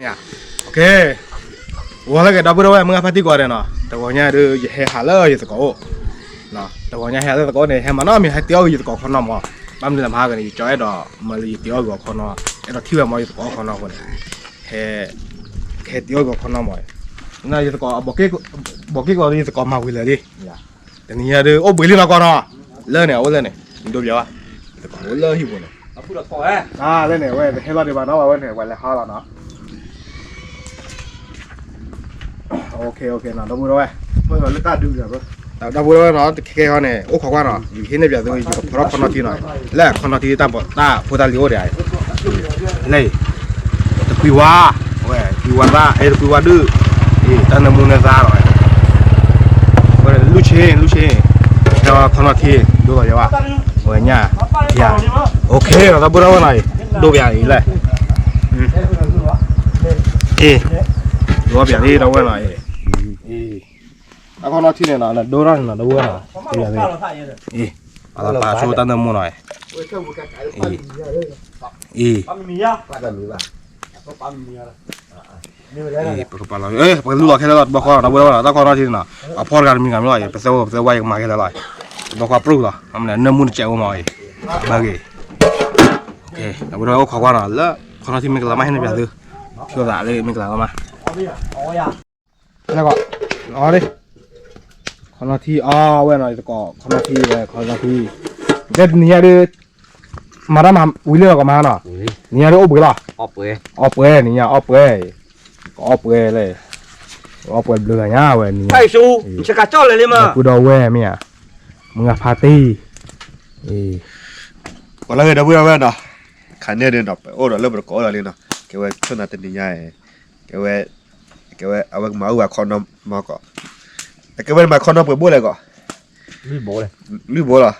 မ့ၢ်ဧါ, ဂီၤလၢအဂ့ၤ ဒီပုၢ်ဒီဝဲၢ် မုၢ်ဂၤဖါတံၢ်ကိးဂၤဒဲးနီၤ, တဂီၤညါဒီး ယဟဲဟးလၢယသကိးအိၣ်, တဂီၤညါဟဲလၢသကိးန့ၣ် ဟဲမၤနီတမံၤ ဟဲတ့အီၣ်က့ၤယသကိးခီနီၢ်မး, ဘၣ်မနုၤလဲၣ်မဟါဂၤန့ၣ် ယကၠီအဲၣ်ဒိးမၢလၢယတ့အီၣ်က့ၤအီၤခီနီၢ်, အဲၣ်ဒိးထံၣ်ဝဲမး ယသကိးခီနီၢ်အဃိန့ၣ်, ဟဲ, ဟဲတ့အီၣ်က့ၤအီၤခီနီၢ်မး, ယသကိး, ဘီက့ၢ်ကီးဒီးယသကိးမၤဝံၤလၢာ်လံ, တနံၤညါဒီး အိၣ်ဘှံးလံနီၤကီးနီၤ, လၢန့ၣ် အအိၣ်လၢန့ၣ် ဒိပျးဘၣ်, ယသကိးအိၣ်လၢဟံၣ်ပူၤန့ၣ် လၢန့ၣ် အဝဲတဟဲလီၤဒံးဘၣ်နီၤ အဝဲန့ၣ် ပှၤလဲၤဟးလီၤနီၤ ဒီပုၢ်ဒီဝဲၢ်, ဒီပုၢ်ဒီဝဲၢ်နီၤ တခဲကဲဟီန့ၣ် အိၣ်ခိးကွၢ်နီၤ ယကဟ့ၣ်န့ၢ်ပၠးသု ယကဖီထီၣ်ခီနီၢ်ထံနီၤ, လၢခီနီၢ်ထံတၢ်ဖိတၢ်လံၤအိၣ်ဒံး, လၢ, တကွံဝါ, ဝဲကွံဝါသၣ် အဲ တကွံဝါဒုၣ်, တၢ်နၢမူနၢသါလီၤ, ဝဲလူၢ်ဆ့ လူၢ်ဆ့, ခီနီၢ်ထံ ဒိၣ်လီၤယၤဘၣ်, ဝဲညၣ်, ယၤ, အိၣ်ခဲလီၤ ဒီပုၢ်ဒီဝဲၢ်နီၤ, ဒိၣ်ပၠးအံၤလဲၣ် အ့, ဒိၣ်ပၠးလံ ဒီပုၢ်ဝဲၢ်နီၤ, အံၤ, အခီနီၢ်ထံန့ၣ်နီၤ ဒိၣ်ထီၣ်န့ၣ်နီၤ ဒီပုၢ်ဝဲၢ်နီၤ, အံၤ, အလီၤပာ်ဆိတၢ်နၢမူနီၤ, အံၤ, အံၤ, ပကပာ်လီၤ, ပကလူလီၤခဲလၢာ်လီၤ တဘျီဃီ ဒီပုၢ်ဒီဝဲၢ်နီၤ တၢ်ခီနီၢ်ထံန့ၣ်နီၤ, အဖီတဂၤတမံၤဂၤမ့ၢ်လီၤအံၤ ပသၣ်ဝဲပသၣ်ဝဲယကမၤခဲလၢာ်လီၤ, တဘျီဃီပြူၢ်လီၤ နၢမူတစဲးဝဲမးအံၤ, ဘၣ်ဂ့ၤ, ဒီပုၢ်ဒီဝဲၢ်အိၣ်ခိးကွၢ်နီၤ လၢခီနီၢ်ထံမ့ၢ်ကလၤမးဟ့ၣ်န့ၢ်ပၠးသု, ဖျိသးလၢမ့ၢ်ကလၤလီၤမး ခီနီၢ်ထံ အဝဲနီၤ ယသကိး ခီနီၢ်ထံဝဲ ခီနီၢ်ထံဝဲ ခီနီၢ်ထံ, ကဲတနံၤညါဒီး မၤတၢ်မၤဝံၤလံလီၤကီးမဟါနီၤ, နံၤညါဒီးအိၣ်ဘှံးလီၤ, အီၣ်ပှဲၤ နံၤညါအီၣ်ပှဲၤ, ကအီၣ်ပှဲၤလဲၣ်, ကအီၣ်ပှဲၤဘျုးဂၤညါဝဲနံၤညါ, ပုၢ်ဒီဝဲၢ်မ့ၢ်ဧါ, မုၢ်ဂၤဖါတံၢ်, ပှၤလၢဂ့ၤဒီပုၢ်ဒီဝဲၢ်နီၤ, ခါန့ၣ်ဒီးနီၤ ပအိၣ်ဒီးလၢပတကိးအိၣ်ဒီးလံနီၤ, ကဲဝဲဆိၣ်နၤတနံၤညါ, ကဲဝဲ, ကဲဝဲ အဝဲကမၤအုၣ်ဘၣ်ခီနီၢ်မးကီး, ကဲဝဲမၤခီနီၢ်ပှဲၤဘိလဲၣ်ကီး, လွံၢ်ဘိ, လွံၢ်ဘိလီၤ,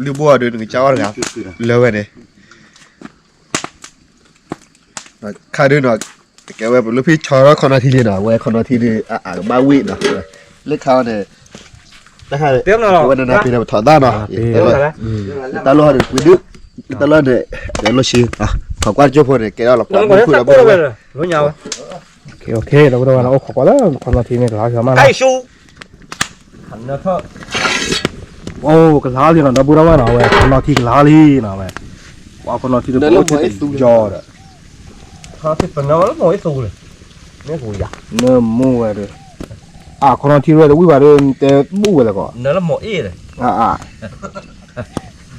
လွံၢ်ဘိအီၤဒီးနကစၢ်အီၣ်တဂၤ, လၢဝဲန့ၣ် ခါဒုးနီၤ, ကဲဝဲပလူဖံဆီထီၣ်ခီနီၢ်ထံလံနီၤ, ဝဲခီနီၢ်ထံဒုး အကဘၣ်ဝံၣ်နီၤ, လၢခါအီၤန့ၣ်, တၢ်ခါ, ဝဲနနၤပ့ၤနီၤပထီၣ်သၣ်နီၤ, တၢ်လီၢ်ဟီဒုးကွံဒုး, တၢ်လီၢ်န့ၣ်, တၢ်လီၢ်ဆံ, ခိးကွၢ်တကၠိဖိန့ၣ် ကဲထီၣ်လီၤပှၤမုၢ်ခိၣ်ဒီပုၢ်ဒီဝဲၢ်, ဒီပုၢ်ဒီဝဲၢ်နီၤ အိၣ်ခိးကွၢ်လၢခီနီၢ်ထံန့ၣ် ကလၤထီၣ်မးနီၤ အိၣ်ကလၤလံနီၤ ဒီပုၢ်ဒီဝဲၢ်နီၤ အဝဲခီနီၢ်ထံကလၤလံနီၤဝဲ, ပှၤခီနီၢ်ထံတပအိၣ်ထံတယီဒီး, နၢမူဝဲဒီး, အခီနီၢ်ထံဝဲတဝံၣ်ဘၣ်ဒီး နတဲဘူၣ်ဝဲလဲၣ်ကီး,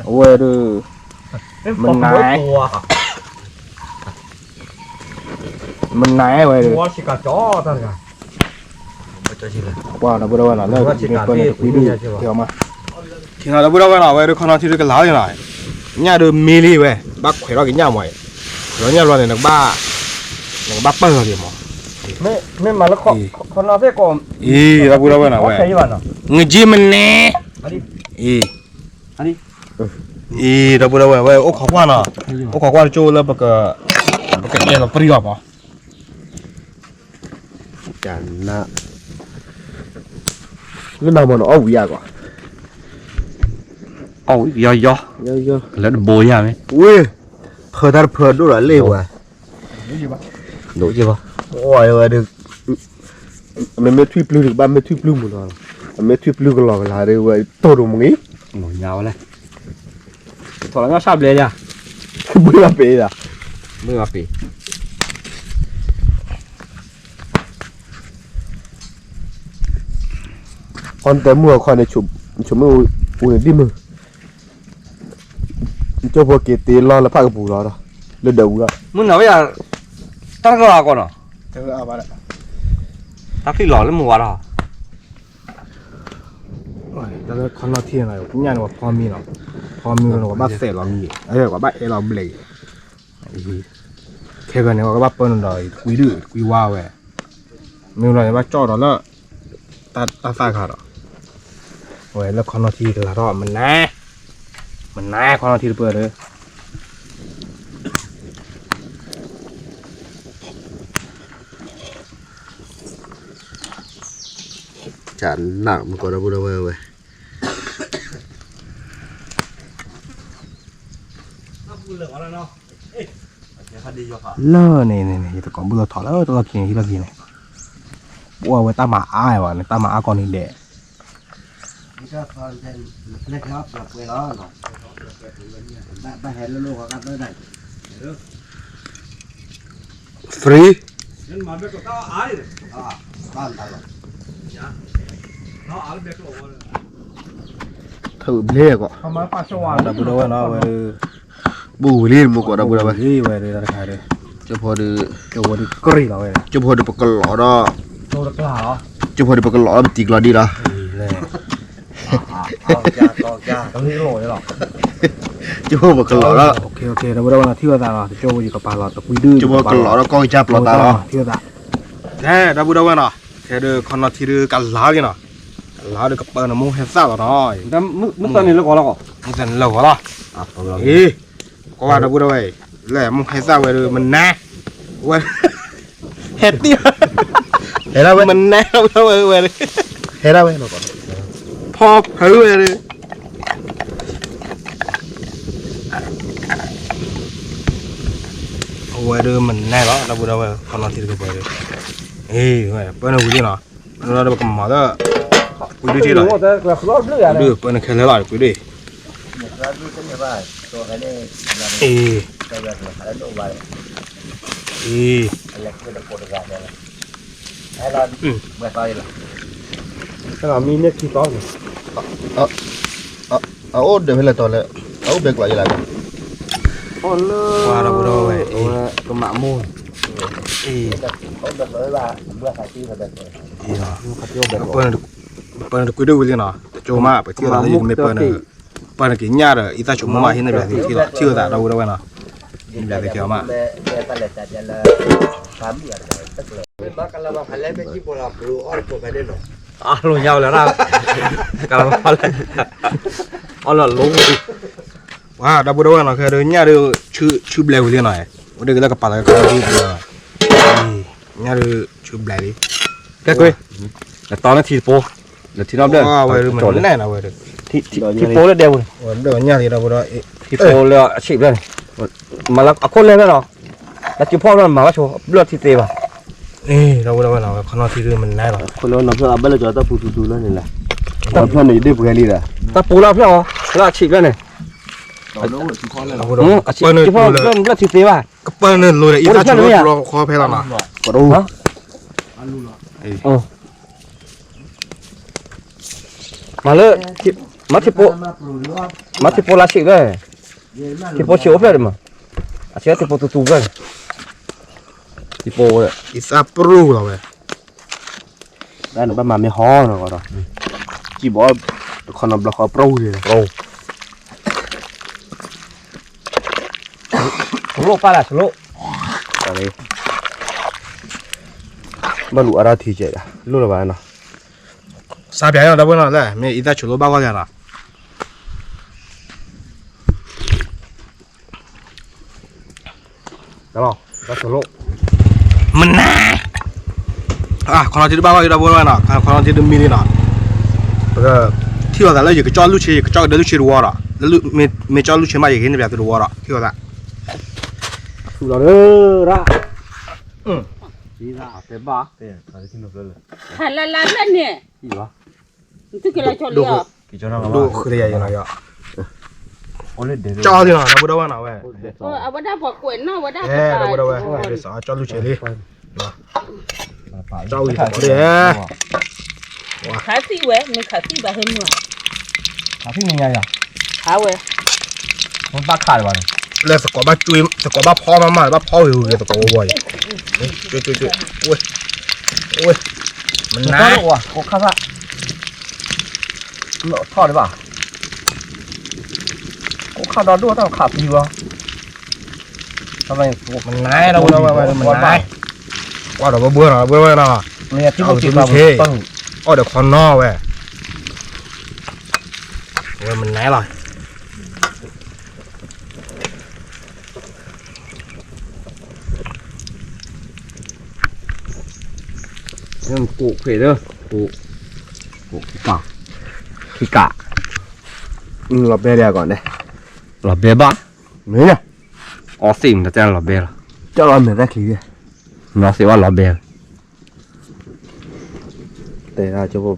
အဝဲဒီး, မနၤ မနၤဝဲဒီး, ပှၤဒီပုၢ်ဒီဝဲၢ်နီၤ လၢမ့ၢ်ပၢၢ်န့ၣ်တကွံဒုၣ်ကဲအီၤမး, ထံနီၤဒီပုၢ်ဒီဝဲၢ်နီၤ အဝဲဒီးခီနီၢ်ထံဒုးကလၤလံနီၤ, ညၣ်ဒီးမ့ၢ်လံဝဲ, ဘၣ်ခွဲးထီၣ်က့ၤညၣ်မး, ခွဲးထီၣ်ညၣ်ဘျီန့ၣ် နကဘၣ်, နကဘၣ်ပၢၢ်လီၤက့ၤမး, မ့ၢ်မၤလၢခီနီၢ်သ့ၣ်ကိး, အံၤ ဒီပုၢ်ဒီဝဲၢ်နီၤ ဝဲ, ငက့မနဲ, အံၤ အံၤ ဒီပုၢ်ဒီဝဲၢ် ဝဲအိၣ်ခိးကွၢ်နီၤ, အိၣ်ခိးကွၢ်တကၠိလၢပက, ပကအဲၣ်လီၤပြံအီၤမး, န, လၢနမီၢ်နီၤ အီၣ်ဝံၤယၤကီး, အီၣ်ဝံၤယီယီ, လၢတဘိယၤမ့ၢ်, ဝ့ၢ်, ဖၢတၢ်တဖၢဒိၣ်ဒီးလ့ၣ်ဝဲ, ဒိၣ်ယဘၣ်, ဝဲဒီး အမ့မ့ၢ်ထွံၣ်ပျုၢ်ဒီး ကဘၣ်မ့ၢ်ထွံၣ်ပျုၢ်မူနီၤ, အမ့ၢ်ထွံၣ်ပျုၢ်ကလီၤကလၤဒီး ဝဲတိၢ်ဒိၣ်မူဂ့ၤ, ညါဝဲလဲၣ်, ထီၣ်လီၤညီၣ်ဆၣ်ဘျဲၣ်ယၤ, ဘှ့ၣ်ဘၣ်ပ့ၤဒၣ်, ဘှ့ၣ်ဘၣ်ပ့ၤ, ခီနတဲမုၢ်အခီန့ၣ် ဆိမိၣ်ဝံၤန့ၣ်ဒ်မုၢ် ကၠိဖိက့ၤတ့လီၤလၢဖးကပူၤလီၤဒီး, လၢဒၢးဝံၤလီၤ, မုၢ်နၤဝဲယၤ, တၢ်တကလီၤအကီးနီၤ, တၢ်ဖံးလီၤလၢမုၢ်ဝါဒီး, တၢ်လၢခီနီၢ်ထံန့ၣ် ညၣ်န့ၣ် ပှၤဖီမံနီၤ, ဖီမံန့ၣ် ပှၤဘၣ်သဲးလီၤမံ, ပှၤဘၣ်အဲၣ်လီၤဘျဲး, ခဲဂၤန့ၣ် ပှၤကဘၣ်ပၢနုာ်ဒီး ကွံဒုၣ်ကွံဝါဝဲ, မ့ၢ်လီၤန့ၣ် ဘၣ်ကၠီၣ်ဒီးလၢ တၢ်သၣ်ခါဒီး, ဝဲလၢခီနီၢ်ထံကလၤထီၣ် မနၤ, မနၤခီနီၢ်ထံတပၢၢ်ဒီး ကနၣ်မကီးဒီပုၢ်ဒီဝဲၢ်ဝဲ, ဟဲဒံး လၢန့ၣ်န့ၣ်န့ၣ် ယသကိးဘုၣ်လီၤထီၣ်လၢတၢ်လီၢ်ခံန့ၣ် ဟံၣ်လီၢ်ခံန့ၣ်, ပှၤဝဲတၢ်မၤအါဝဲန့ၣ် တၢ်မၤအါကီၢ်န့ၣ်ဒဲး three ထုးဘျဲၣ်ကီး ဒီပုၢ်ဒီဝဲၢ်နီၤ ဝဲ ဘူးဝံၤလံမူကီး ဒီပုၢ်ဒီဝဲၢ် ဝဲဒၣ်တခါဒီး ကၠိဖိဒီး ကၠိဖိဒီးပကလီၤဒီး ကၠိဖိဒီးပကလီၤဒီးပတံၤကျီဒံးလီၤ ကၠိဖိပကလီၤဒီး ကၠိဖိပကလီၤဒီးကီၢ်ကစၢ်ပျီတၢ်လီၤ ဒီပုၢ်ဒီဝဲၢ်နီၤ ခဲ ဒီပုၢ်ဒီဝဲၢ်နီၤ ခဲဒီးခီနီၢ်ထံဒီးကလါလံနီၤ ကလါဒီးကပၢနုာ်မူဟဲသၣ်လီၤနီၤ မုၢ်သၣ်န့ၣ်လၢဂီၤလီၤကီး မုၢ်သၣ်န့ၣ်လၢဂီၤလီၤ အ့ ကွၢ်ဘၣ်ဒီပုၢ်ဒီဝဲၢ်အံၤ လၢမူဟဲသၣ်ဝဲဒီး မနါ ဝဲ ဟဲတံၢ် ဟဲဒၣ်ဝဲ မနါဝဲဝဲ ဟဲဒၣ်ဝဲ ဖီဖုဝဲဒီး အဝဲဒီးမနါလီၤ ဒီပုၢ်ဒီဝဲၢ် ခီနီၢ်ထံတကပၤဒီး အ့ ဝဲ ပၢနုာ်ဝံၤလံနီၤ ပၢနုာ်လီၤဒီးပကမၤလၢ ကွံဒုၣ်က့လီၤ ဒုၣ်ပၢနုာ်ခဲလၢာ်လီၤ ကွံဒုၣ် အ့ အ့ မံန့ၢ်ခံသီန့ၣ် အအိၣ်ဒၢးဖဲလဲၣ်တီၤလဲၣ် အအိၣ်ဘဲကျိးယလၢ လၢ ပှၤဒီပုၢ်ဒီဝဲၢ် ကမၤမိၢ် အ့ ပၢနုာ်တကွံဒုၣ်ဝံၤလံနီၤ တကၠိမး ပထံၣ်လီၤလၢယကမ့ၢ်ပၢနုာ် ပၢနုာ်က့ၤညၣ်ဒီး အံသၣ်ဆိကမိၣ်မး ဟံးန့ၢ်ဘျးသ့ၣ်ခံလီၤ ထံၣ်ဝဲသးဒီပုၢ်ဒီဝဲၢ်နီၤ န့ၣ်ဘျးသ့ၣ်ခံအီၤမး အလိၤညါဝဲလၢ အီလၢလိၤ ပှၤဒီပုၢ်ဒီဝဲၢ်နီၤ ခဲဒီးညၣ်ဒီး ဆူဘျဲဝံၤလံနီၤ အိၣ်ဒၣ်က့ၤလၢကပာ်လီၤကဒီး ညၣ်ဒီး ဆူဘျဲလံ ကဲကွ့ နတီန့ၢ်ထံတပိ နထံနီၣ်ဘျၢၣ် ဝဲမနါနီၤဝဲ ထံပိလၢဒဲပူၤန့ၣ် ထံပိလၢအဆံးဘျၢၣ်န့ၣ် မၤလၢအခိၣ်လဲၢ်ဖျၢၣ်နီၤ လၢစုဖီၣ်ဖျၢၣ်မၤဘၣ်ဆိ ဘျၢၣ်ထံသ့ဘၣ် အ့ ဒီပုၢ်ဒီဝဲၢ်နီၤ ဝဲခီနီၢ်ထံဒုၣ်မနါလီၤ ခိၣ်လၢနီၢ်ဖျၢၣ်အဘၢၣ်လၢကီတၢ်ပူၤတူၤတူၤလၢန့ၣ်လဲၣ် တၢ်ဖျၢၣ်န့ၣ်ယဒ့ၣ်ပှဲၤလံဒီး တၢ်ပူၤလၢအဖျၢၣ်အီၤ လၢအဆံးဖျၢၣ်န့ၣ် အဆံးဖျၢၣ်ဘျၢၣ်ထံသ့ဘၣ် ကပၢနုာ်လိၤဒီး အံသၣ်ဆိကမိၣ်တြီဃီဖဲလီၤနီၤ မၤလၢ မၤထံပိ မၤထံပိလၢဆံးဖျၢၣ်န့ၣ် ထံပိဆံးအိၣ်ဖျၢၣ်ဒံးမး အဆံးထံပိတူၤတူၤဖျၢၣ်န့ၣ် ထံပိ အံသၣ်ပရူၢ်လီၤဝဲ တၢ်န့ၣ်ဘၣ်မၤမ့ၢ်ဟီနီၤဒီး စံၣ်ဘီ တခီနီဘျီဃီပရူၢ်န့ၣ် စလိၣ်ပၢ်လၢစလိၣ် ဘၣ်လူၤအါထီၣ်ထံကဲးဒီး လိၣ်လၢၤဘၣ်နီၤ စါပျးနီၤ ဒီပုၢ်နီၤ လၢမ့ၢ်အံသၣ်ဆိလိၣ်ဘၣ်ဂီၢ်ယၤနီၤ မနါ ခီနီၢ်ထံတဘၣ်ဂီၢ်ဒီပုၢ်ဝဲၢ်နီၤ ခီနီၢ်ထံတမံလံနီၤ ပကထံၣ်လိာ်သးလၢယကကၠီၣ်လုၢ်ဆ့ ယကကၠီၣ်ကဒၢလုၢ်ဆ့တဝီဒီး လၢမ့ၢ်ကၠီၣ်လုၢ်ဆ့မး ယကဟ့ၣ်န့ၢ်ပျးသုတဝီဒီး ထံၣ်လိာ်သး ဆူလီၤရၢရၣ် ခးလၢလၢဖျၢၣ်န့ၣ် ဒိၣ်ဃ့လၢယၤယၤ ကၠီၣ်လံနီၤ ဒီပုၢ်ဒီဝဲၢ်နီၤဝဲ ဒီပုၢ်ဒီဝဲၢ် ကၠီၣ်လုၢ်ဆ့လံ ကၠီၣ်ဝံၤတကိးလံ ခးသံဝဲ မ့ၢ်ခးသံဘၣ်ဟဲမုၢ် ခးသံန့ၣ်ညါယၤ ခးဝဲ ဘၣ်ခးလၢၤဘၣ်န့ၣ် လၢသကိးဘၣ်ကွံ သကိးဘၣ်ဖီမးမး ဘၣ်ဖီဝံၤဝံၤသကိးဝဲဝဲအံၤ ကွံကွံကွံ ဝဲ ဝဲ မနါ ကိးခါဘၣ် ထီၣ်လၢၤဘၣ် ကိးခါဒီဒိၣ်တၢ်ခးသံဝဲ မနါဒီးဝဲဝဲဝဲ မနါ ကွၢ်ဒီးဝဲဘှၢနီၤ ဝဲဝဲနီၤ အီၣ်ဒီးခီနီဝဲ ဝဲမနါလီၤ ကိးခွဲးဒီး ကိး ကိးခံကး ခံကး လီၤဘဲဒၣ်အဂီၢ်န့ၣ် လီၤဘဲဘၣ် မ့ၢ် အီသံးမတၤတဲလီၤဘဲလီၤ ကၠီလီၤမဲာ်တၢ်ချံ, နီၢ်သ့ၣ်ဝဲလီၤဘဲ, တဲဒၣ်ကၠီပီ,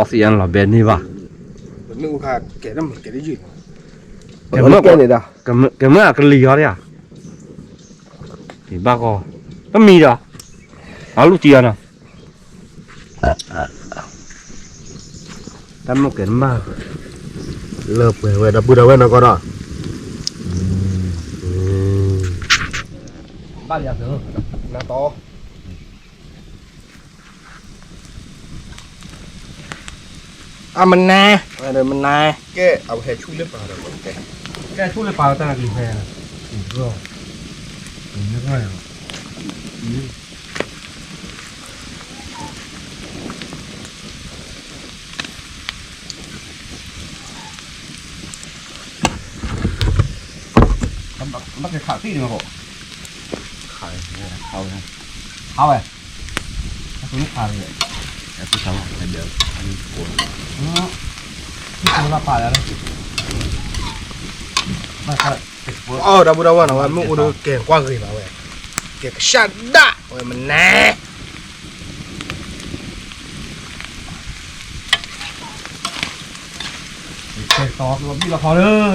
အီသံးလီၤဘဲန့ၢ်ဘၣ်, ကဲန့ၣ်ဒၣ်, ကမၢအကလံၤဟီဒၣ်ဧါ, ဘၣ်ကီ, တမံၤဒီး, အလူတံၢ်အီၤနီၤ တၢ်မ့ၢ်ကဲတမၣ်, လၢပှဲၤဝဲဒီပုၢ်ဒီဝဲၢ်နီၢ်ကီၢ်ဒီး, ဘၣ်ယၤသၢ, နတီ, အမနၤ, မနၤ, ကဲအဝဲဟဲဆူၣ်လၢပၤဒီး, ကဲဆူၣ်လၢပၤတၢ်နကံၤဖဲ, ဘၣ်က့ၤခးသံၣ်န့ၣ်, ခးဝဲ, ခးဝဲ, အသူၣ်ခးဝဲ, အသူၣ်ခးဝဲ, အဒီး, အကိး, အကိးလၢပာ်လၢ, ဘၣ်, အဒီပုၢ်ဒီဝဲၢ်နီၤ ဝဲမ့ၣ်အူဒီးကဲကွၢ်ဂ့ၤဘၣ်ဝဲ, ကဲကစၢ်ဒၣ်ဝဲမနၤ ကဲတီလီၤဘံၣ်လီၤဖီလၢဒၣ်,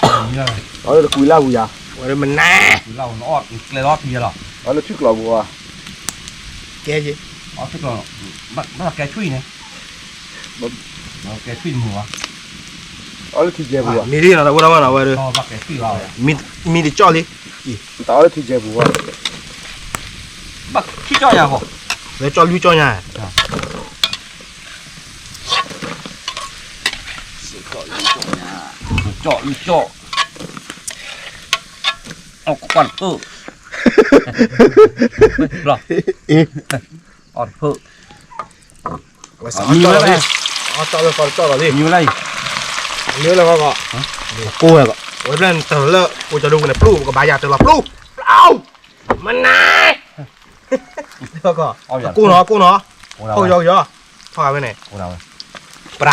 အီၤလၢတကွံလၢဝံၤယၤ, ဝဲမနၤ, ကွံလၢဝံၤနအီၣ်ကျဲလီၤထံယဲလီၤ, အီၤလၢထံကျိးပူၤဝဲ, ကဲ, အီၤထံကျိး, ဘၣ်ကဲထွံၣ်န့ၣ်, ကဲထွံၣ်မုာ်ဝဲ, အီၤလၢထံကျိးပူၤဝဲ, မံလံနီၤ တၢ်ဘိၣ်တၢ်ဘိၣ်နီၤဝဲဒီး, မံတကၠီၣ်လံ, တၢ်အီၤလၢထံကျိးပူၤဝဲ, ဘၣ်ထံကျိးယၤဂီၢ်, လၢကၠီၣ်လွံၢ်ကၠီၣ်ညါ ကၠီၣ်လွံၢ်ကၠီၣ်, အီၣ်ကွၢ်တဖၢၣ်, အီၣ်တဖၢၣ်, ဝဲစးကၠီၣ်လံ, အီၣ်ကၠီၣ်လၢကီၢ်တကၠီၣ်လီၤလံ, မံလၢကီၢ်, ကိၢ်ဝဲကီၢ်, ဝဲဖျဲၣ်တၢ်လၢကိၢ်ကၠီၣ်ဒူၣ်န့ၣ် ပျူၢ် ပကဘၣ်ယၤတၢ်လီၤပျူၢ်, ပျူၢ်, မနၤ ကိၢ်နီၤ ကိၢ်နီၤ, ဟိယီယီ, ထီၣ်ဝဲန့ၣ်, ပြး,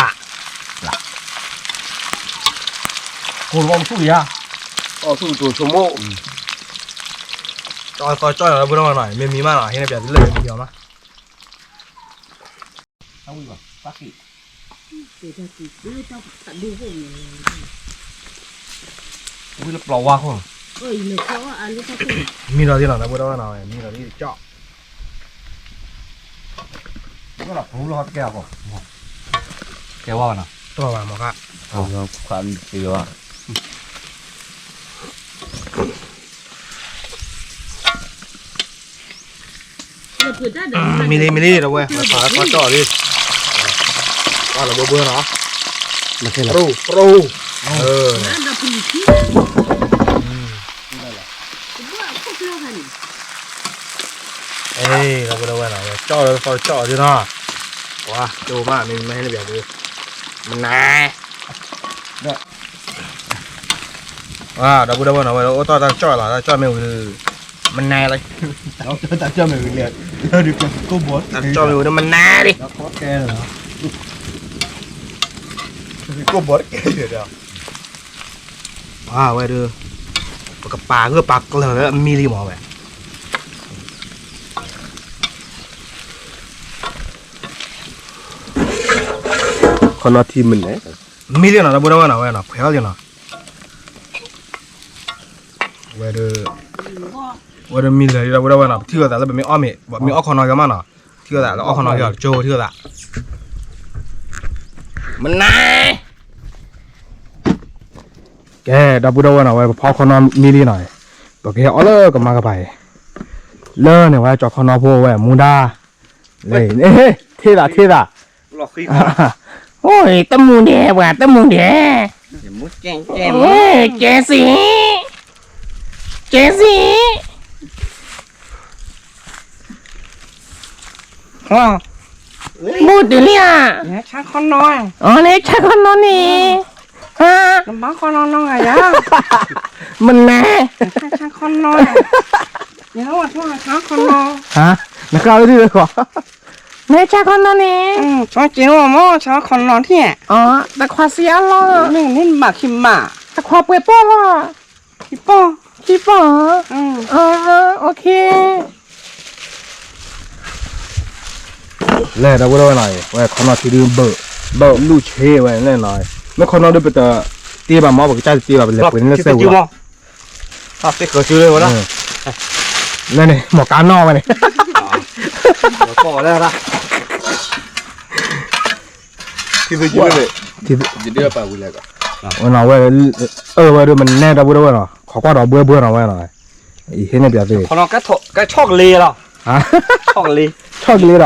ကိၢ်လီၤဆူၣ်ယၤ, အီၣ်ဆူၣ်ကတိၤဆိကမိၣ်, ကၠီၣ်သီကၠီၣ်နီၤ တၢ်ဘိၣ်တၢ်ဘိၣ်နီၤ မ့ၢ်မံမးနီၤ ဟဲန့ၣ်ပျးတလၢမံအီၤမး ဝံၤလၢပျီဝါခိၣ်, မံဒီးသ့ၣ်နီၤ တၢ်ဘိၣ်တၢ်ဘိၣ်နီၤ မံဒီးသ့ၣ်ကၠီၣ်, ကဲဝါနီၤ တြီဘၣ်မၤခါ, မံလံမံလံ ဒီပုၢ်ဝဲၢ် ပာ်လၢကၠီၣ်လံ, ပာ်လီၤဘိဘိနီၤ, ပရူၢ်ပရူၢ်, ဒီပုၢ်ဝဲၢ်နီၤ ကၠီၣ်လၢသီကၠီၣ်ဒ်နီၤ, ပှၤကၠိမး မ့ၢ်မ့ၢ်ဟဲန့ၣ်ပျးဒုး, မနၤ ဒီပုၢ်ဒီဝဲၢ်နီၤ ဝဲအိၣ်တီၢ်တၢ်ကၠီၣ်လီၤ တၢ်ကၠီၣ်မ့ၢ်ဝံၤ, မနၤလီၤ, တၢ်ကၠီၣ်မ့ၢ်ဝံၤလံ, တၢ်ကၠီၣ်မ့ၢ်ဝံၤဒီးမနၤလံ, ကိၢ်ဘီတကဲဒီး, ဝဲဒုး, ပကပာ်ဂၢၢ်ပာ်ကျၢၤလၢအမံလံမးဝဲ ခီနီထံမနုၤ, မံလံနီၤ ဒီပုၢ်ဒီဝဲၢ်နီၤ ဝဲနီၤ ခွဲးထီၣ်လံနီၤ, ဝဲဒၣ်, ဝဲဒၣ်မံလၢာ်လံ ဒီပုၢ်ဒီဝဲၢ်နီၤ ပထံၣ်လိာ်သးလၢပမ့ၢ်အီၣ်မ့ၤ ပမ့ၢ်အီၣ်ခီနီက့ၤမးနီၤ, ထံၣ်လိာ်သးလၢအီၣ်ခီနီက့ၤ ကၠိထံၣ်လိာ်သး, မနၤ ကဲ ဒီပုၢ်ဒီဝဲၢ်နီၤ ဝဲပဖီခီနီမံလံနီၤ, ပကဟဲအီၣ်လၢကမါကပၤအံၤ, လၢန့ၣ်ဝဲကၠီခီနီဖိဝဲမူဒါ, လၢ, ထံၣ်သးထံၣ်သး, အိၣ် တမူဒဲးပှၤ တမူဒဲး, ကဲစံး, ကဲစံး ဘူၣ်တုၤလံဧါ, နဆါခီနီန့ၣ်, မနၤ, နဃၣ်ဝဲဒ်လဲၣ်, နဆါခီနီန့ၣ်, တခွါစံးအါလီၤ, တခွါပှဲၤပီၢ်လီၤ, ပီၢ် ထံပီၢ်, လဲၤဒီပုၢ်ဒီဝဲၢ်နီၤ, ဝဲခီနီၢ်ထံဒုးဘၢၣ်, ဘၢၣ်လူၢ်ဆ့ဝဲလဲၣ်နီၤ, မ့ၢ်ခီနီၢ်ဒုးပတတ့ဘၣ်မ့ၢ် ပကစၢ်တတ့ဘၣ် ပလဲၤပှ့ၤန့ၣ်လၢစဲးဝူၤလီၤ, လဲၣ်န့ၣ် မ့ၢ်ကါနီၢ်ဝဲန့ၣ်, ဝဲ အၢဝဲဒုးမနဲဒီပုၢ်ဒီဝဲၢ်နီၤ, ခိးကွၢ်ဒီးဘှဲဘှဲနီၤဝဲနီၤ, အံၤဟ့ၣ်န့ၢ်ပၠးသ့ၣ်, ကဲဆီၣ်ကလ့လီၤ, ဆီၣ်ကလ့, ဆီၣ်ကလ့ဒီ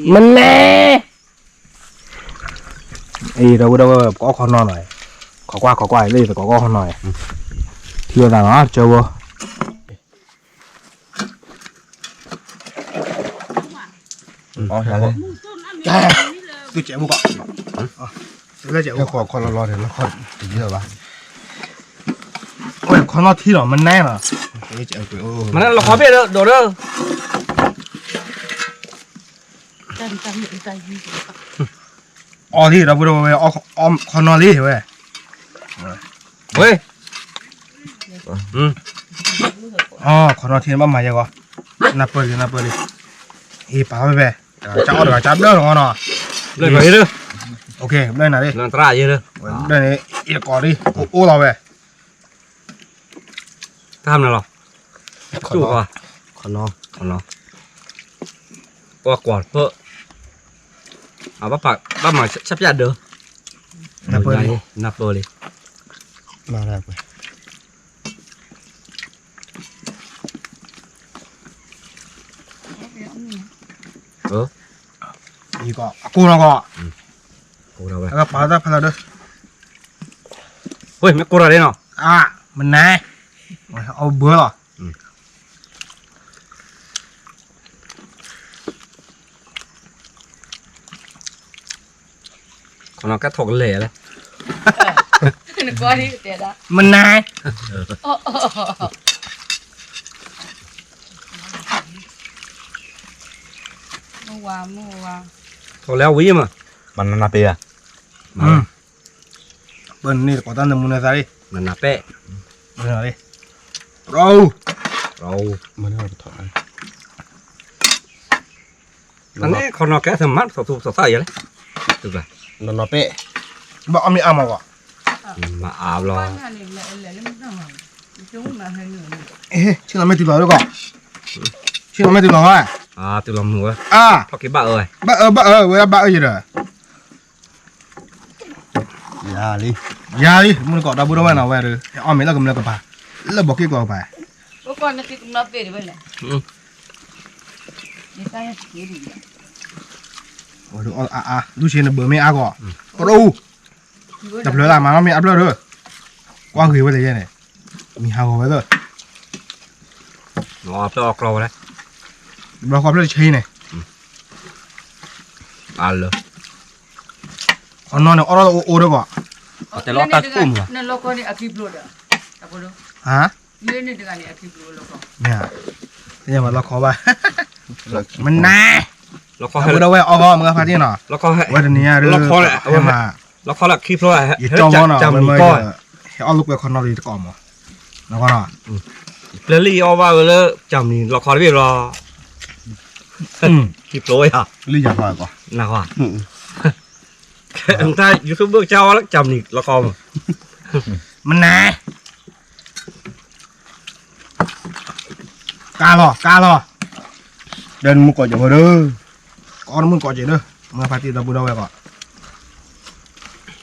း, မနဲ အံၤဒီပုၢ်ဒီဝဲၢ် ပကအီၣ်ခီနီၢ်နီၤ, ခိးကွၢ်ခိးကွၢ်လၢယသကိးကအီၣ်ခီနီၢ်, ထံၣ်ဝဲသးနီၤ တကၢဝဲ သုကဲမူကီး, သုကဲခီလီၤလီၤန့ၣ် လီၤခီတယၢၢ်ဘၣ်, ဝဲခီနီၢ်ထံလီၤ မနဲနီၤ, မနဲလီၤခီဘ့ၣ်ဒီးဒီး အီၣ်လံ ဒီပုၢ်ဒီဝဲၢ် အီၣ်ခီနီၢ်လံဝဲ, ဝဲ, အီၣ်ခီနီၢ်ထံဘၣ်မၤယဲၢ်ဂီၤ, နၢ်ပၢၢ်လံ နၢ်ပၢၢ်လံ, အံၤပာ်ဖဲဖဲ, ကၢ်အီၣ်တဂၤကၢ်ဘျၢၣ်လီၤနီၤ, ဘျၢၣ်နၤလံ, ဘျၢၣ်န့ၣ်, ယကိးဒံး အိၣ်လီၤဝဲ တၢ်မနုၤလီၤ, ခီနီၢ်, ခီနီၢ်, ပှၤကွၢ်တဖျၢၣ်, အဘၣ်မၤဆၣ်ပျၢ်ဒၢး, နၢ်ပၢၢ်လံ, နၢ်ပၢၢ်လံ, အကိၢ်နီၢ်ကီၢ်, အကပာ်တၢ်ဖးလၢဒၢး, မ့ၢ်ကိၢ်တၢ်လံနီၤ, မနၤ, အဘၢလီၤ ခီနီၢ်ကဲထိၣ်ကလဲာ်လၢ, မနၤ, ထိၣ်လဲၤဝံၤမး, မနၤနၤပ့ၤဧါ, ပၢၢ်န့ၣ်တကိးတၢ်နၢမူနသးလံ, နနၤပဲၣ်, ရူ, ရူ, နန့ၣ်ခီနီၢ်ကဲသးမး သးသူသးသၣ်ယဲလဲၣ်, နနီၢ်ပဲၣ်, ဘၣ်အီၣ်မ့ၢ်အါမးဂီၢ်, မၤအါဘျီ, ဆ့ၣ်နီၤမ့ၢ်တုၤလီၤလၢကီၢ်, ဆ့ၣ်နီၤမ့ၢ်တုၤလီၤဝဲ, တုၤလီၤမုာ်ဝဲ, ဘၣ်အၢ ဘၣ်အၢ ဝဲဒၣ်ဘၣ်အၢယဲဒီး ယၤလံ, ယၤလံ မုၢ်နကီၢ်ဒီပုၢ်ဒီဝဲၢ်နီၤဝဲဒီး ဟဲအီၣ်မ့ၤလၢကမျၢၢ်ကပၤ လၢဘီးက့ၢ်ကီၢ်ကပၤ, အါ လူၢ်ဆ့နဘၢမ့ၢ်အါဂီၢ်, ပဒိၣ်, တဖျၢၣ်လၢမၤနီၢ်မ့ၢ်အဖျၢၣ်ဒီး, ကွၢ်ဂ့ၤဝဲတယဲၢ်န့ၣ်, မံၤဟးဂီၤဝဲသၢ အဖျၢၣ်အီၣ်ကျီဝဲလဲၣ်, ဘျီဃီဖျၢၣ်တဆံန့ၣ်, အါလၢ, ခီနီၢ်န့ၣ် အီၣ်ထီၣ်တအိၣ်အိၣ်ဒီးကီး, တဲလီၤတၢ်ကိၢ်မး, ဟါ, မ့ၢ်, လီခီဘၣ်, မနၤ, လီခီဟဲဒီးဝဲအီၣ်ဂီၢ်မုၢ်ဖါတံၢ်နီၤ, လီခီဟဲ, ဝဲတနံၤညါဒီး, လီခီဟဲမး, လီခီလၢခံဖျိ, ယကၠီဝီနီၤ, ဟဲအီၣ်လိာ်ကွဲခီနီၢ်လံတကိးမး, နကီၢ်နီၤ, ပျဲလံအီၣ်ဘၣ်ဝဲလၢ ကၠၢ်မံၤ လီခီတဘ့ၣ်ဘျီ, ခံဖျိယၤ, လံယၤဖးကီး, နကီၢ်, တၢ် YouTube ကၠီဝဲလၢ ကၠၢ်မံၤ လီခီမး, မနၤ ကါလီၤ ကါလီၤ, ဒီးနမူကိးက့ၤဖိဒီး, ကအီၣ်နမူကိးက့ၤဒီး, မ့ၢ်ဖါတံၢ်ဒီပုၢ်ဒီဝဲၢ်ကီး,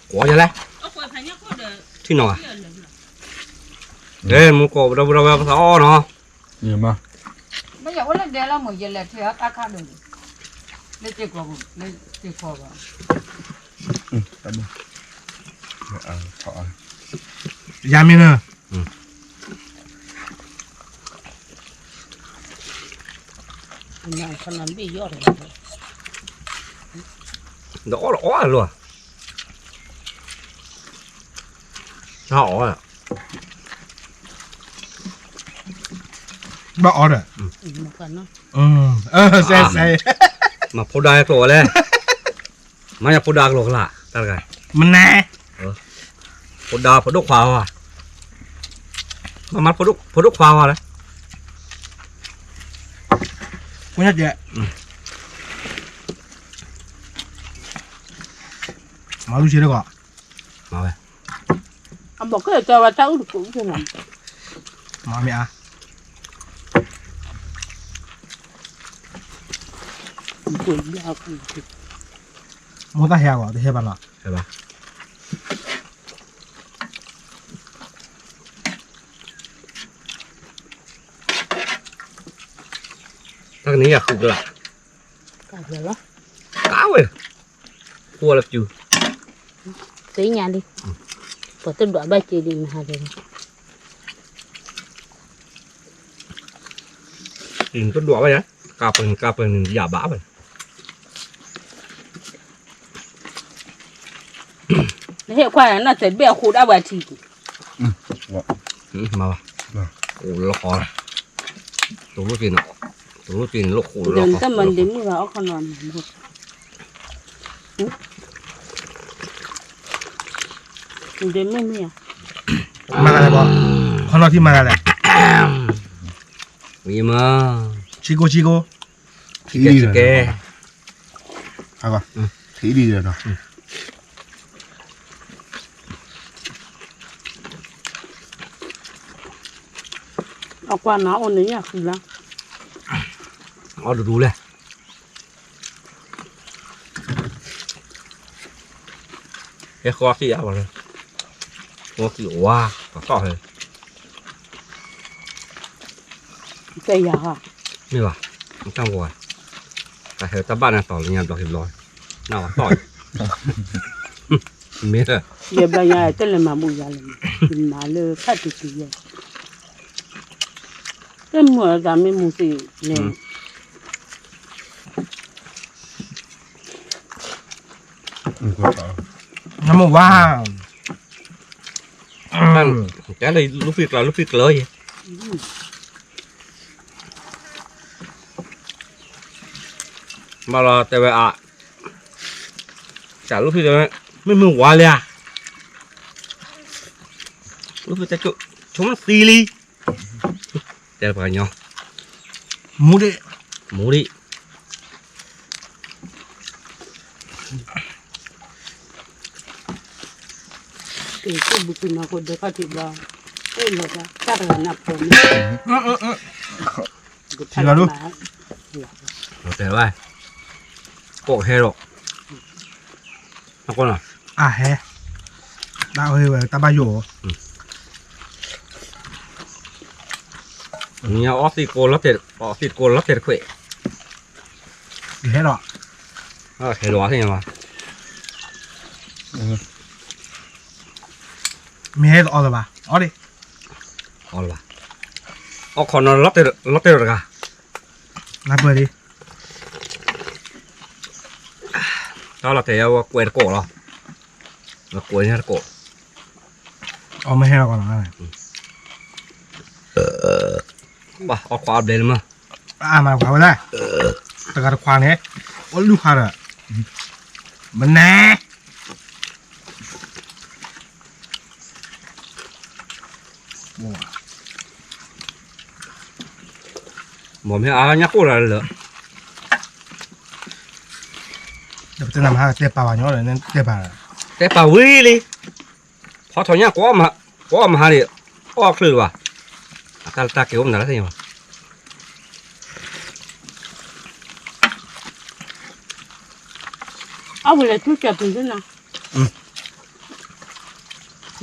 ကိးယၤလဲၣ်, ထံၣ်နီၤဘၣ်, ဒီးမူကိးဒီပုၢ်ဒီဝဲၢ်ပသးအီၣ်နီၤ, မ့ၢ်ယအိၣ်လၢဒဲလီၤမ့ၢ် ယလဲၤထံၣ်အတၢ်ခးဒိၣ်န့ၣ်, လၢစ့ၢ်ကီး, လၢစ့ၢ်ကီးဘၣ်, ယၤမ့ၢ်နၤ ဒီးအီၣ်ဒီးအီၣ်လီၤ, တၢ်အီၣ်, ဘၣ်အီၣ်ဒီး, စဲးစဲး, မၤဖိဒါကျိာ်ဝဲလဲၣ်, မၤညါဖိဒါကျိာ်ကလာ်, တၢ်တဂၤ, မနၤ, ဖိဒါဖိဒိၣ်ခွါဘၣ် မၤဖိဒိၣ်ခွါဝဲလဲၣ်, ဖိညၣ်ကဲ, မၤလူၤဆ့တကီး, မၤဝဲ, အဘီၣ်ကဲတဲဝဲတၢ်အုၣ်တကိးအုၣ်လီၤ, မၤမ့ၢ်အါ, မိၢ်တၢ်ဟဲအဂီၢ် တဟဲဘၣ်နီၤ, ဟဲဘၣ်. တၢ်ကန့ၢ်ယၤဃုကလး, ကဝဲ, ဃိလၢပျူၤ, သ့ၣ်ညါလံ, ပှၤတဒွးဘၣ်က့ၤဒံးမဟါဒီး, တဒွးဘၣ်ယၤ, ကပၤန့ၣ် ကပၤန့ၣ် ယၤဘၣ်ဝဲ နဟဲခွါနၤ နတဘၣ်ဃိဒၣ်ဝဲထံ, မၤဘၣ်, အိၣ်လီၤဃီ, တလိၣ်က့ၤန့ၣ်, တလိၣ်က့ၤန့ၣ် လိၣ်ဃိလီၤဃီ, တမၤဒ့မုၣ်ဂၤအီၣ်ခီနီၤ, ဒ့မုၣ်မ့ၢ်ဧါ, မၤဂၤလဲၣ်ဘီ, ခီနီၤထံမၤဂၤလဲၣ်, ဝံၤမၤ, ဆံကိၣ်ဆံကိၣ်, ထံကဲ, ထံကဲ, ထံဒံးနီၤ. အကွၢ်နၤအိၣ်န့ၣ်ညၣ်ဃံလၤ, အီၣ်တဒူလဲၣ်, ဟဲဃီသံၣ်အါဘၣ်လၢ, ဃီသံၣ်ဝါ, ပှၤသီၣ်ဟဲ, တယၤဧါ, မ့ၢ်ဘၣ်, တၢ်မၤဝဲ, တၢ်ဟဲတၢ်ဘၣ်နၤတီၤလၢညါဘျီက့ၤဘျီ, နၢ်ဝဲသီၣ်, မ့ၢ်, ယဘျီညါတလဲၤမၤဘူၣ်ယၤလဲၣ်, ယမၤလၢဖးတံၢ်တံၢ်ယဲ, တမုာ်အသးမ့ၢ်မူသ့ၣ်န့ၣ်, နမ့ၢ်ဝါ, တဲလၢလူၢ်ဖံးကျၢၤ လူၢ်ဖံးကျၢၤယဲ, ဘၣ်လီၤတဲဝဲအါ, တၢ်လူၢ်ဖံးတဲဝဲ, မ့ၢ်မ့ၢ်ဝါလၢဧါ, လူၢ်ဖံးတဲ, ဆိမိၣ်သံလံ, တဲပှၤကညီ, မူဒံး, မူဒံး တဘူၣ်ကနီၤဃိဒၢခီၣ်ထံးဘျီ, အဲၣ်လီၤတၢ်တဂၤနၢ်ပၢၢ်န့ၣ်, ထံလီၤဒိၣ်, တဲဝဲ, ကိးဟဲဒီး, အဟဲ, တၢ်အီၣ်ဟဲဝဲတၢ်ဘၣ်ယိၣ်, နအီၣ်သံကိးလီၤတဲာ်, အီၣ်သံကိးလီၤတဲာ်တခွဲး, ဟဲလီၤ, ဟဲလီၤသ့ၣ်ညါဘၣ်, မ့ၢ်ဟဲအီၣ်လၢၤဘၣ်, အီၣ်ဒံး, အီၣ်လၢၤဘၣ်, အီၣ်ခီနီၤလီၤတဲာ်ဒီးတဂၤ, နၢ်ပၢၢ်လံ, တၢ်လီၤတဲာ်ယဝဲကွဲတကိးလီၤ, ကွဲညါတကိး, အီၣ်မ့ၢ်ဟဲလီၤကီးနီၤ, ဘၣ်အီၣ်ခွါအဘျဲလၢမး, အမၤခွါဝဲဒၣ်, တဂၤတခွါန့ၣ်, အီၣ်လုၢ်ခွါဒီး, မနဲ မ့ၢ်အါညၣ်ကိၢ်လၢလၢ, ပတဲနၤမဟါတဲပာ်ဘၣ်ညီလၢတဲပာ်, တဲပာ်ဝံၤလံ, ဖီထီၣ်ညၣ်ကိး, ကိးမဟါန့ၣ်, အီၣ်ချုးဘၣ်, အတၢ်လၢတၢ်ကဲအိၣ်မနုၤလၢသ့ၣ်ညါဘၣ် အဝဲလဲၤထူၣ်ကၢ်ပူၤသ့ၣ်နၤ,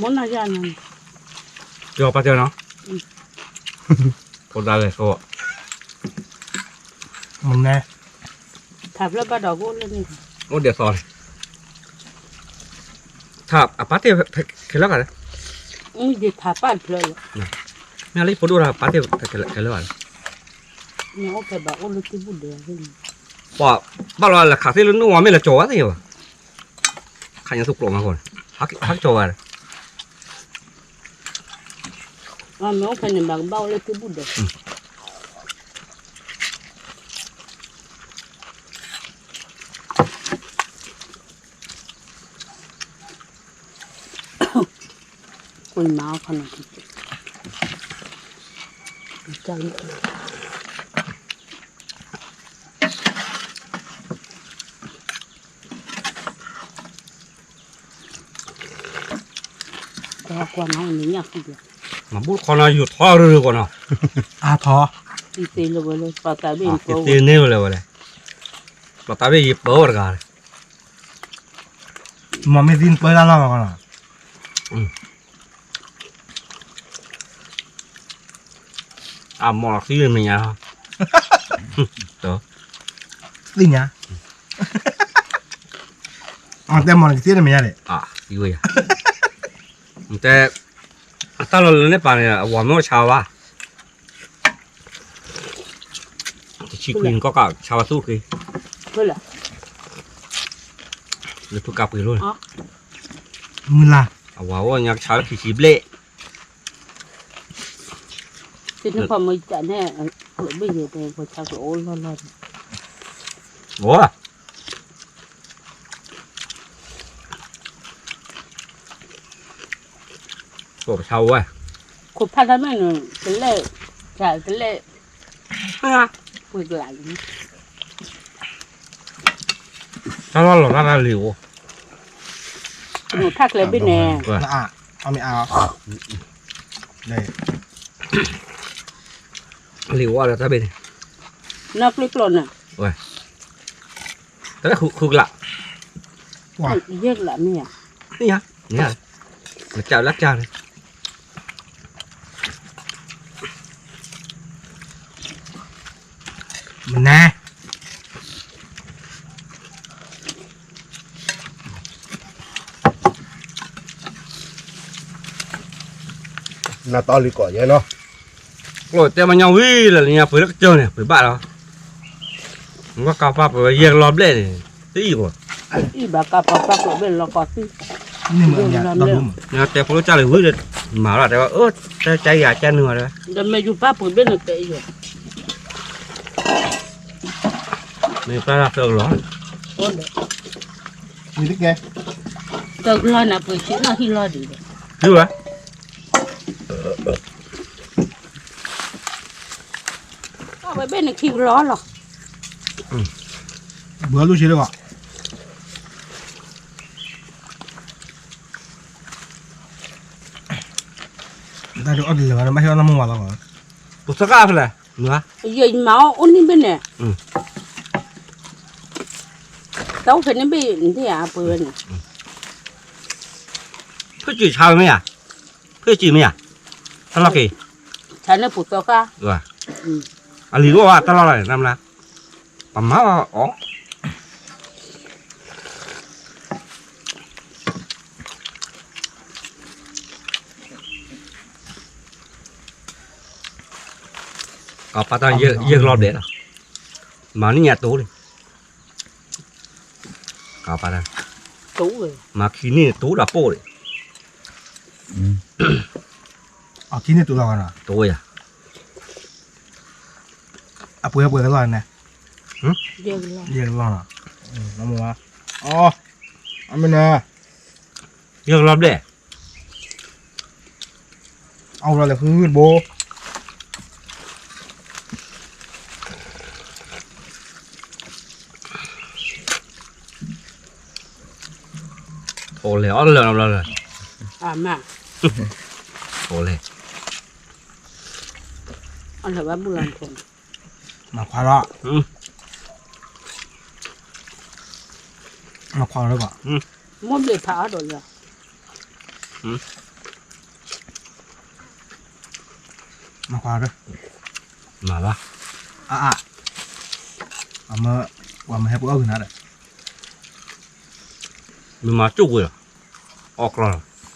မနၤယၤနၤ, ကၠီပာ်တဲနီၤ, ဖိဒါလဲၤသိး, မနဲ, ထးဖျၢၣ်ဘၣ်ဒီးကအိၣ်လၢန့ၣ်, အိၣ်ဒဲးသီန့ၣ်, ထးအပာ်တ့ၢ်ခဲလၢာ်ဂၤလဲၣ်, ယထးပာ်တဖျၢၣ်လီၤ, မ့ၢ်လၢယဖိဒိၣ်တၢ်ပာ်တ့ၢ်ခဲလၢာ်ဂၤလဲၣ်, နအိၣ်ဖဲဘၣ်အိၣ်လၢထံဘူၣ်ဒဲး, ပှၤဘၣ်လီၤလၢခးသ့ၣ်လၢနအိၣ်ဝဲမ့ၢ်လၢကၠီၤဝဲသ့ၣ်ညါဘၣ်, ခးညါသူကျိးမးဃိန့ၣ်, ဟးကၠီၤဝဲ, မ့ၢ်အိၣ်ဖဲန့ၣ်ဘၣ်ကဘၣ်အိၣ်လၢထံဘူၣ်ဒဲး ကွၢ်မၤအီၣ်ခီနီၤ, မၤဘူၣ်တခီနီၤ ယူၤထီရၢၢ်ကွီၢ်နီၤ, အါထီၣ်, သ့န့ၢ်ဝဲလဲၣ်ဝဲလဲၣ်, ပှၤသးဘ့ၣ်ယပၢဝဲတဂၤ, မ့ၢ်သံနပၢတၢ်လီၢ်လီၤနီၤ, အမိၢ်သံမဲာ်ညါ, သ့ၣ်ညါ, အတဲမိၢ်နကသ့ၣ်မဲာ်ညါန့ၣ်, တဲ, အတၢ်လီၤလၢန့ၣ်ပာ်န့ၣ် အဝၤမ့ၢ်ဆါဝဲဘၣ်, တဆံခွံနကီၢ်ကးဆါဝဲသူၣ်က့ၤ, လၢဖုကးပှ့ၤလိၣ်န့ၣ်, မုၢ်လၢ်, အဝၤအိၣ်ညါကဆါလၢခံဆံဘျဲၣ် သ့ၣ်နဖီမ့ၢ်ကန့ၣ်, ဘ့ၣ်ယဲၢ်တဲပှၤဆါကအိၣ်လီၢ်လီၢ်န့ၣ်, ပဆါဝဲ, ခိၣ်ဖးတၢ်မ့ၢ်န့ၣ် တလဲၣ်, တလဲၣ်, ပှ့ၤကလးန့ၣ်, တၢ်လီၢ်လီၤတၢ်လံၤအိၣ်, ဖးကျဲဘ့ၣ်န့ၣ်, အမ့ၢ်အါ, လံၤဝါဒီးတၢ်ဘ့ၣ်န့ၣ်, နီၢ်ကျ့ကျိာ်န့ၣ်, တၢ်ဃုကလး, ယဲၢ်ကလးမ့ၢ်ဧါ, မ့ၢ်ဧါ, မ့ၢ်လၢကၢ်န့ၣ်, မနုၤ နတီလံၤကီးယဲနီၤ, ကျိၣ်တဲမညီဝံၤလၢညါပှ့ၤလၢကစၢၢ်န့ၣ် ပှ့ၤဘၣ်လီၤ, ဘၣ်ကးပၢ်ပှ့ၤဝဲယဲၢ်ကလီဘျဲၣ်န့ၣ်, တအံၤဘၣ်, အံၤဘၣ်ကးပၢ်ပၢ်ကျိၣ်ဘ့ၣ်လီၤကီးသံ, နတဲဖိလၢကၢ်လံၤဝံၤဒီး, မၤလီၤတဲဝဲ, တၢ်ကၢ်ယၤကၢ်နုာ်ဝဲ, ဒီးမ့ၢ်ယူၤပၢ်ပှ့ၤဘ့ၣ်န့ၣ်ကဲအံၤ, မ့ၢ်ပၢ်သၢကလီၤ, တကလီၤန့ၣ်ပှ့ၤဆံးနီၣ်ဟံၣ်လီၤဒံး, ဒ်ဝဲ အဝဲဘ့ၣ်န့ၣ်ခံကလီၤလီၤ, ဘၣ်လူၢ်ဆံးလၢဘၣ်, တၢ်ဒုးအီၣ်တလၢာ်ဘၣ် ဘၣ်ဟ့ၣ်အီၣ်နီၢ်မိၢ်ဝၤလီၤ, ပသၢခါဖဲလဲၣ်, ယမၤအီၣ်အိၣ်န့ၣ်ဘ့ၣ်န့ၣ်, တၢ်အိၣ်ဖဲန့ၣ်ဘ့ၣ်န့ၣ်ဧါ ပှ့ၤဝဲန့ၣ်, ဖုၣ်စံးဆါဝဲမ့ၢ်ဧါ, ဖုၣ်စံးမ့ၢ်ဧါ, တၢ်လီၢ်က့ၤ, ဆါန့ၢ်ပူၤသၢခါ, အလံၤအိၣ်ဘၣ်တၢ်လီၢ်လီၤန့ၣ် နမ့ၢ်, ပမၤအီၤ ကပာ်တၢ်ယဲၢ်ကလီဘျဲၣ်လီၤ, မၤန့ၢ်ညါတိၢ်လံ, ကပာ်တၢ်, မၤခံန့ၢ်တိၢ်ဒီးပိၢ်လံ, အခံန့ၢ်တိၢ်လီၤ, တိၢ်ယၤ, အပှဲၤပှဲၤကလီၤန့ၣ်, ယဲၢ်ကလီၤ, အမ့ၢ်နၤ, ယဲၢ်ကလီဘျဲၣ် အဝဲလဲၤဃုဘိ အိၣ်လဲၤအီၣ်လၢၤဘျီလၢၤ, အိၣ်လဲၤ, အီၣ်လၢၤဘၣ်ဘူၣ်လီၤ, မၤခွါလီၤ, မၤခွါလီၤ, မိၢ်ဘျဲၣ်ဖးအါဒီးလၢ မၤခွါလီၤ, မၤဘၣ်, အါအါ, ပှၤမၤဟဲပှၤအီၣ်ဂ့ၤနၤဒီး, မ့ၢ်မၤကၠိၣ်ဝဲလီၤ, အီၣ်ကျီလီၤ.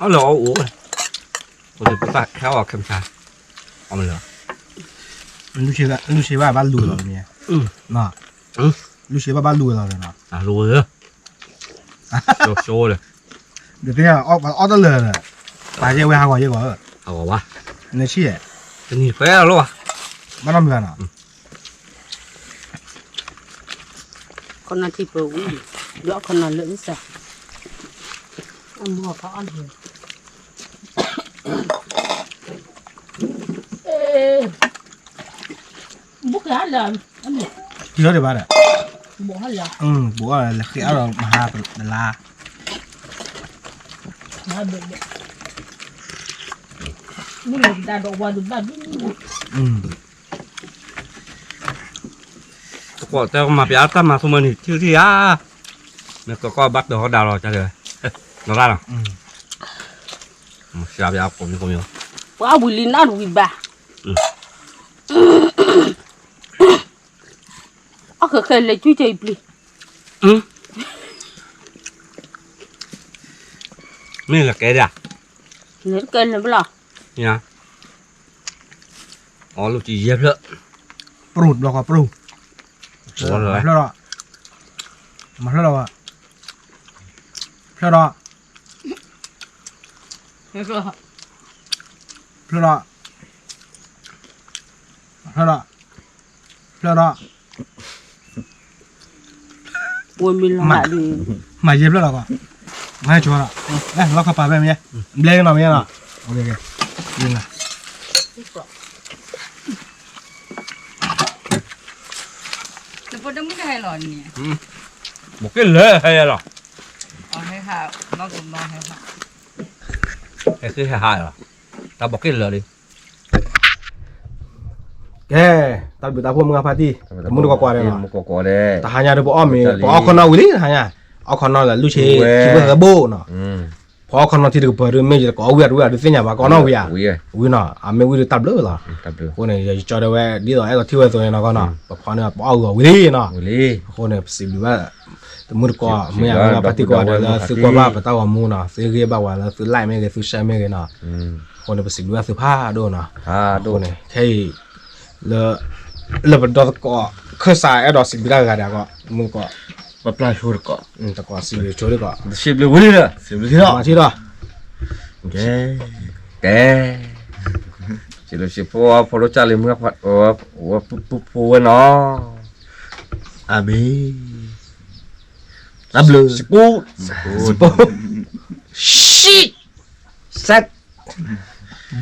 အီၣ်လၢအအိၣ်, ပတဟဲအီၣ်ခဲမုၢ်ဆါ, အီၣ်မ့ၢ်လၢ, လူၢ်ဆ့ဘၣ်ဘၣ်လူၤလီၤမ့ၢ်, လူၢ်ဆ့ဘၣ်ဘၣ်လူၤလီၤ, လူၤလၢ, ဒီးသ့ၣ်ညါအီၣ်တၢ်လၢာ်, ပာ်ယဲၢ်ဝဲဟးဂီၤယဲၢ်ဂီၤ, ဟးဂီၤဘၣ်, နဆံၣ်, တနံၤခွဲလီၤဘၣ်, ဘၣ်နီတမံၤဘၣ်နီၤ, ခီနီထံပဝံၤ, ဒီးခီနီလၢအုၣ်စၢ်, အမိၢ်ခီအီၣ်လၢ ဘူးကလၢ, ထံထီၣ်ဒံးဘၣ်ဒီး, ဘူးဟီလၢ, ဘူးအီၣ်လၢဃ့အီၣ်ဒီးမဟါတလါ, မုၢ်လၢကဒါဒီးဝါဒုးဘၣ်ဒုး, တကိးတဲကမၤပျးတၢ်မၤဆိမၢနံၤထံထံဧါ, မ့ၢ်ကကီၢ်ဘၣ်တၢ်ဟီဒါလီၤ, လီၤတၢ်လီၤ, မၤပျးကိးမံၤကိးမံၤ, ပှၤဝံၤလံနီတဝံၤဘၣ်, အီၣ်ဃဲးဃဲးလဲၤကွံာ်ကၢအံၤပျံၤ, မ့ၢ်လၢကဲဒၣ်, လဲၤကဲလဲၤဘၣ်လီၤ, အီၣ်လိာ်ကယဲၢ်ဖျၢၣ်, ပရူၢ်တဘျီဃီပရူၢ်, ဖျၢၣ်ဒီး, မၤဖျၢၣ်ဒီး, ဖျၢၣ်ဒီး, ဖျၢၣ်ဒီး, ဖျၢၣ်ဒီး, ဖျၢၣ်ဒီး, မၤယဲၢ်ဖျၢၣ်လီၤကီး, မၤဟဲဆိဒီး, လီၢ်ခီပၤဖဲမ့ၢ်, ဘျဲကနီၤမ့ၢ်နီၤ, နဖိတမုၣ်တဟဲလီၤန့ၣ်, ဘိးက့ၣ်လၢာ်ဟဲလီၤ, ဟဲဃ့ဟဲဟးလီၤ, တၢ်ဘိးက့ၣ်လၢာ်လံ, ကဲ, တၢ်ဘျုးတၢ်ဖှိၣ်မုၢ်ဂၢ်ဖါတံၢ်, တမုၢ်တကိးကွၢ်ဒီးလီၤ, တဟါညါဒီးပအီၣ်မ့ၤ, ပအီၣ်ခီနီဝံၤလံတဟါညါ, အီၣ်ခီနီလၢလူၢ်ဆ့ခံဘိသၢဘိနီၤ, ပအီၣ်ခီနီထံတကပၤဒီး မ့ၢ်ယတကိးအီၣ်ဝံၤအတဝံၤအဒုးသ့ၣ်ညါဘၣ် ကိးနီၣ်ဝံၤဧါ, ဝံၤနီၤ, အမ့ၢ်ဝံၤဒီးတၢ်ဘျုးလီၤ, အဃိန့ၣ် ယကၠီဒီးဝဲ ဒ်သိးအဲၣ်ဒိးထံၣ်ဝဲသိးန့ၣ်နီၤကီးနီၤ, ပဖီန့ၣ် ပအီၣ်ဂီၤဝံၤလံနီၤ, အဃိန့ၣ် ပစံးဘျုးဘၣ် တမုၢ်တကိး မုၢ်ဂၢ်ဖါတံၢ်ကိးဂၤဒဲးလၢသုကွၢ်ဘၣ်ပတၢ်ဂီၤမူနီၤ, သုဂ့ၢ်ဘၣ်ဝဲလၢသု like မ့ၢ်ဂ့ၤ သု share မ့ၢ်ဂ့ၤနီၤ, အဃိန့ၣ် ပစံးဘျုးဘၣ်သုဖးဒိၣ်နီၤ, အဃိန့ၣ် ခဲအံၤ လၢ လၢပဒီသကိး ခၢၣ်စးအဲၣ်ဒိးစံးဘျုးတၢ်ဂၤဒဲးအဂီၢ် တမုၢ်တကိး ပပျၢ်ဆိတကိး တကိးစံးဘျုးဆိတကိး စံးဘျုးဝံၤလံဒီး စံးဘျုးထံဒီး မၤထံဒီး ကဲ ကဲ စံးဘျုးစံးဖှိၣ်ဖိဒိၣ်ကၢ်လံ မုၢ်ဂၢ်ဖါ ဝဲပူဖိဝဲနီၤ အၤမ့ၣ် တၢ်ဘျုး စကိ စကိ ရှံ စဲး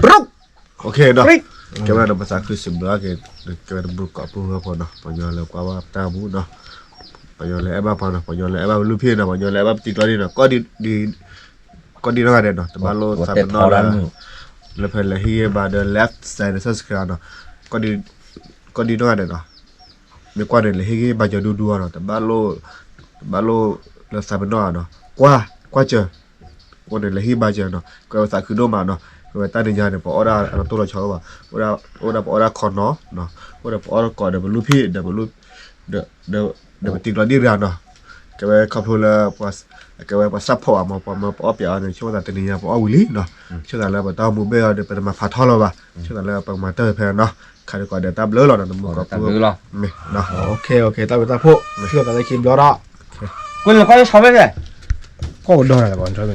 ဘြူး ကဲဝဲဒီးပသးခုစံးဘျုးက့ၤ ကဲဝဲတမုၢ်တကိးဖိဝဲဖိနီၤ ပှၤညီလၢကွၢ်ဘၣ်ပတၢ်မူနီၤ ပှၤညီလၢအဲၣ်ဘၣ်ပှၤနီၤ ပှၤညီလၢအဲၣ်ဘၣ်ပလူၢ်ဖံးနီၤ ပှၤညီလၢအဲၣ်ဘၣ်ပတံၤကျီဒံးနီၤ ကီၢ်ဒံးနီၢ်ဂၤဒဲးနီၤ တဘၣ်လိၣ်သးပနီၣ်လၢ လၢဖဲလဲၣ်ဟ့ၣ်ဂံၢ်ဘါဒီး like share subscribe နီၤ ကီၢ်ဒံးနီၢ်ဂၤဒဲးနီၤ မ့ၢ်ကွၢ်န့ၣ် လဲၤဟ့ၣ်ဂံၢ်ဘါစၢၤဒူဒူအီၤနီၤ တဘၣ်လိၣ် တဘၣ်လိၣ်လၢသးပနီၣ်နီၤ ကွၢ် ကွၢ်စၢၤ အဃိန့ၣ် လဲၤဟ့ၣ်ဘါစၢၤနီၤ ကဲဝဲသးခုဒိၣ်မးနီၤ ကဲဝဲတၢ်နံၤညါန့ၣ် ပအီၣ်ဒၣ်အလီၤတိၢ်လီၤဆီအိၣ်ဘၣ် အိၣ်ဒၣ်ပအီၣ်ဒၣ်ခီနီၤ အိၣ်ဒၣ်ပအီၣ်ကိးဒီးပလူၢ်ဖံးဒီးပလူၢ် ဒီးပတံၤကျီဒံးရၤနီၤ ကဲဝဲခီဖျိလၢ ကဲဝဲပှၤ support အမ့ၢ်ပှၤမၢပအီၣ်ပၠးအီၤန့ၣ် ဆိသးတနံၤညါပအီၣ်ဝံၤလံနီၤ ဆိသးလၢပတၢ်အိၣ်မူဘ့ၣ်အီၤဒီး ပတမၤဖးထီလီၤဘၣ် ဆိသးလၢပကမၤတၢ်ဖဲနီၤ ခါဒံးကီးဒီးတၢ်ဘျုးလီၤနီၤ တမုၢ်တကိးဖိ မ့ၢ် တၢ်ဘျုးလီၤ တၢ်ဘျုးတၢ်ဖှိၣ် ထံၣ်လိာ်သးလၢခံဘျီဒီး ကွၢ်လၢကွၢ်လၢဆီဖဲလဲၣ် ကွၢ်ကဒီး